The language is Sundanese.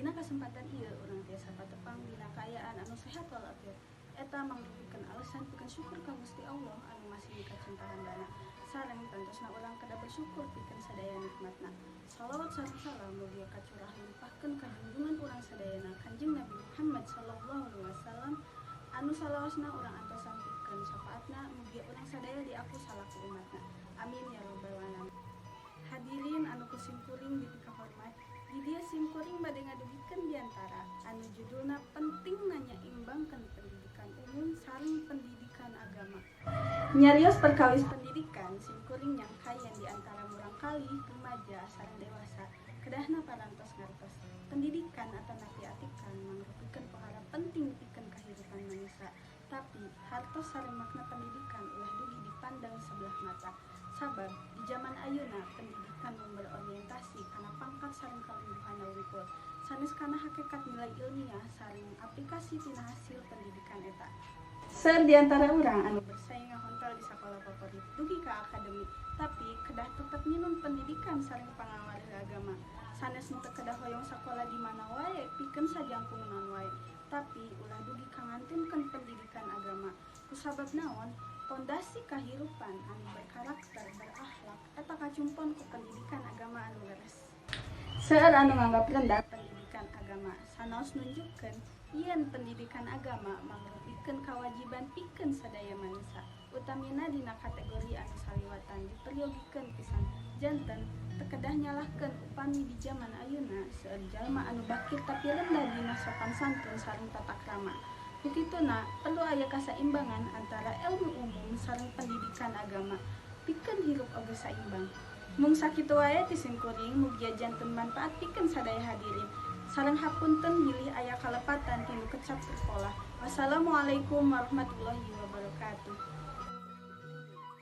Dina kasempatan ieu urang tiasa patepang dina kaayaan anu sehat walafiat. Eta mangrupikeun alasan pikeun syukur ka Gusti Allah anu masih mikacinta hambana. Sareng tantosna urang kedah bersyukur pikeun sadaya nikmatna. Salawat sareng salam mugia kacurah limpahkeun ka junjungan urang sadayana, Kanjeng Nabi Muhammad sallallahu alaihi wasallam, anu salawasna urang antosan pikeun syafaatna. Mugia urang sadaya diaku salaku umatna. Amin ya rabbal alamin. Hadirin anu ku simkuring dipikahormat, di dieu simkuring bade ngadugikeun biantara anu judulna "Pentingna Nyaimbangkeun Pendidikan Umum sareng Pendidikan Agama". Nyarios perkawis pendidikan, simkuring nyangka yen di antara murangkalih, remaja sareng dewasa kedahna parantos ngartos pendidikan atanapi atikan mangrupikeun pohara penting pikeun kahirupan manusia. Tapi hartos sareng makna pendidikan ulah dugi dipandang sebelah mata, sabab di zaman ayeuna pendidikan mung berorientasi kana pangkat sareng kalungguhanna wungkul, sanes kana hakekat nilai ilmiah sareng aplikasi tina hasil pendidikan eta. Seueur di antara urang anu bersaing ngahontal di sakola favorit dugi ka akademi, tapi kedah tetep nginun pendidikan sareng pangawarih agama. Sanes nu teu kedah hoyong sakola di mana wae pikeun sajangkung naon wae, tapi ulah dugi ka ngantunkeun pendidikan agama. Kusabab naon, pondasi kahirupan anu berkarakter, berakhlak eta kacumpon ku pendidikan agama anu leres. Seueur anu nganggap rendah pendidikan agama, sanaos nunjukkeun yen pendidikan agama mangrupikeun kawajiban pikeun sadaya manusia, utamina dina kategori anu saliwatan diperyogikeun pisan. Janten teu kedah nyalahkeun upami di jaman ayeuna seueur jalma anu bakir tapi rendah dina sopan santun sareng tata krama. Ku kituna perlu aya kasaimbangan antara ilmu umum sareng pendidikan agama pikeun hirup oge saimbang. Mung sakitu wae ti simkuring, mugia janten manfaat pikeun sadaya hadirin. Sareng hapunten bilih aya kalepatan tinu kecap terpolah. Wassalamualaikum warahmatullahi wabarakatuh.